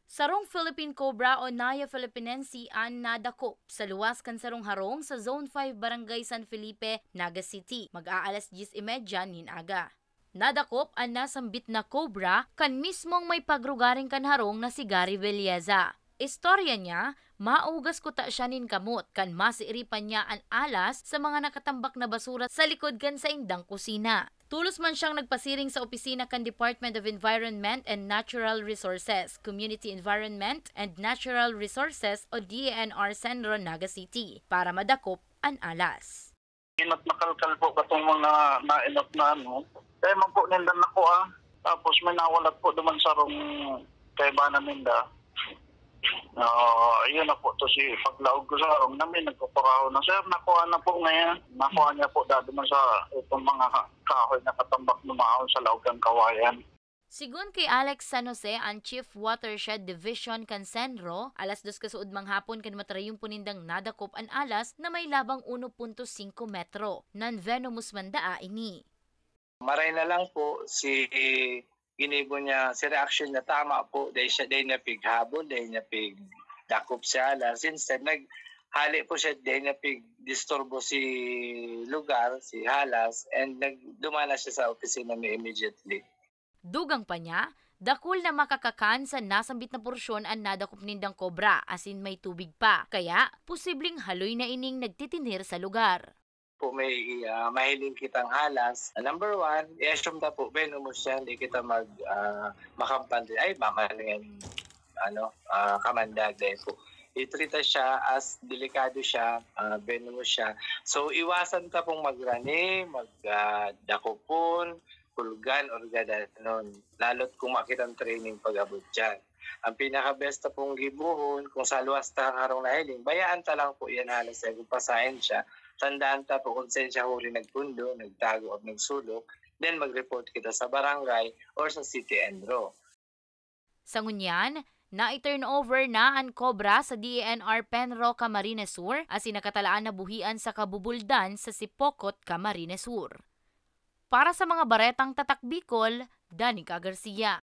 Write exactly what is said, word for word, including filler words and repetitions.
Sarong Philippine cobra o Naja philippinense an nadakop sa luwas kan sarong harong sa Zone five, Barangay San Felipe, Naga City, mag-aalas dyes y media nin aga. Nadakop an nasambit na cobra kan mismong may pagrugaring kan harong na si Gary Velleza. Istorya niya, maugas kuta siya nin kamot kan masiiripan niya an alas sa mga nakatambak na basura sa likod kan saindang kusina. Tolos man siyang nagpasiring sa opisina kan Department of Environment and Natural Resources, Community Environment and Natural Resources o D E N R Senro, Naga City, para madakop an alas. Inot na kalkal po katong mga nainot na ano. Kaya man po ninda nakuha. Tapos may nawalat po duman sa rong kaibanan ninda. Oo, ayun na po to si paglaog ko sa harong na may nagkukurahaw na, "Sir, nakuha na po ngayon." Nakuha niya po dado man sa itong mga ka-, kahoy na katambak na mahon sa laog kan kawayan. Sigon ki Alex San Jose, an Chief Watershed Division kan Senro, alas dos kasuodmang hapon kan matarayumpo nindang nadakop an alas na may labang uno punto singko metro. Non-venomous man daa ini. Maray na lang po si ginibo niya, si reaksyon niya tama po, dai siya, dai niya pighabol, dai niya pigdakop si alas. Instead, nag-, hali po siya, dai niya pigdisturbo si lugar, si alas, and nag-, dumana siya sa opisina mi immediately. Dugang pa niya, dakul na makakakan sa nasambit na porsyon an nadakop nindang kobra, asin may tubig pa. Kaya, posibleng haloy na ining nagtitinir sa lugar. Po may, ah, mahiling kitang alas. Number one, i-assume ta po, venomous siya, hindi kita mag, ah, makampante. Ay, baka na yan, ano, ah, kamandag dahil po. I-treat ta siya as delikado siya, ah, venomous siya. So, iwasan ta pong magrani, mag, ah, dakopon, kulgan, or gadanon. Lalo't kung makitang training pag-abot dyan. Ang pinaka-best na pong gibohon, kung sa luwas ta ang harong nahiling, bayaan ta lang po yan halos sa kung pasayan siya. Tandaan ta po kung saan siya huli nagpundo, nagtago, at nagsulok, then mag-report kita sa barangay or sa City Enro. Sa ngunyan, nai-turnover na an kobra sa D E N R Penro, Camarines Sur, asin nakatalaan na buhian sa Kabubuldan sa Sipocot, Camarines Sur. Para sa mga baretang Tatak Bicol, Danica Garcia.